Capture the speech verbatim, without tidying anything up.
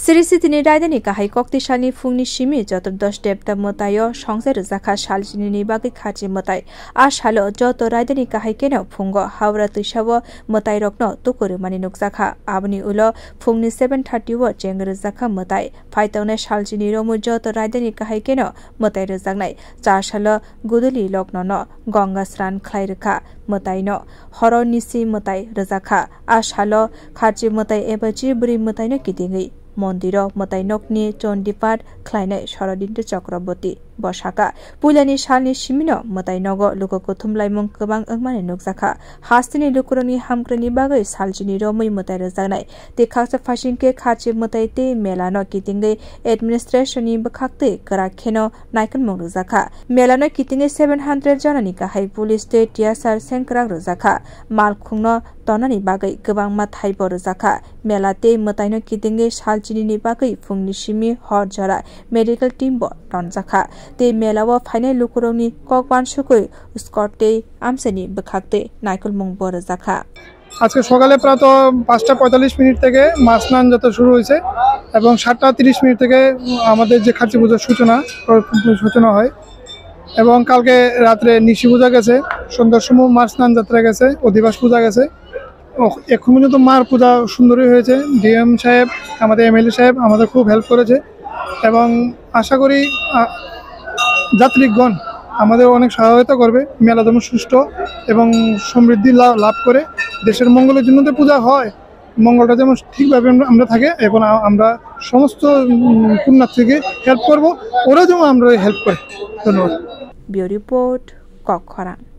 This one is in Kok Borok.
Sri Sitini raidani kahai koktisalni phungni simi Chaturdosh Debta mwtaio songsa rwjakha salchinini bagwi kharchi mwtai. A salo joto raidani kahai keno phungo Howrah twisao mwtairokno tuku rwmani nukjakha. Aboni ulo phungni seven thirty o cheng rwjakha mwtai. Phaitongnai salchini romwi joto raidani kahai keno mwtai rwjaknai. Chasalo Guduli Loknono Ganga sran khlai rwkha mwtaino. Horo nisi mwtai rwjakha. A salo kharchi mwtai eba chibri mwtaino kitingwi mondiro mwtai nokni chondipat khlainai Sorodindo Chakraborty. Bo sakha, puilani salni simino mwtai nogo luku kuthum laimung kwbang wngmani nukjakha. Hasteni lukurokni hamkrai ni bagwi salchini romwi mwtai rwjaknai. Tei khaksa phaising khe kharchi mwtai tei mela no kitingwi administration ni bwkhak twi kwrak kheno naikolmung rwjakha. Mela no kitingwi seven hundred jona ni kahai police tei tear gas sengkwrak rwjakha. Malkhung no tonani bagwi kwbangma thaibo rwjakha. Mela tei mwtai no kitingwi salchini ni bagwi phungni simi hor jora medical team bo tonjakha. Tei mela o phainai lukurokni kok uansukwi escort tei amchaini bwkhak twi naikolmung bo rwjakha. আজকে সকালে প্রাত পাঁচটা পঁয়তাল্লিশ মিনিট থেকে মাস স্নান যাত্রা শুরু হয়েছে এবং সাতটা তিরিশ মিনিট থেকে আমাদের যে খার্চি পুজোর সূচনা, সূচনা হয় এবং কালকে রাত্রে নিশি পূজা গেছে, সন্ধ্যার সময় মাস স্নান যাত্রা গেছে, অধিবাস পূজা গেছে। ও, এখন পর্যন্ত মার পূজা সুন্দরই হয়েছে। ডিএম সাহেব, আমাদের এমএলএ সাহেব আমাদের খুব হেল্প করেছে এবং আশা করি, আ, যাত্রীগণ আমাদের অনেক সহায়তা করবে। মেলা যেমন সুষ্ঠু এবং সমৃদ্ধি লা-, লাভ করে, দেশের মঙ্গলের জন্য তো পূজা হয়, মঙ্গলটা যেমন ঠিকভাবে আমরা, আমরা থাকে। এখন আ-, আমরা সমস্ত, উম, পুণ্যার্থীকে হেল্প করব, ওরা যেমন আমরা হেল্প করে। ধন্যবাদ। Bureau Report, Kokkhorang.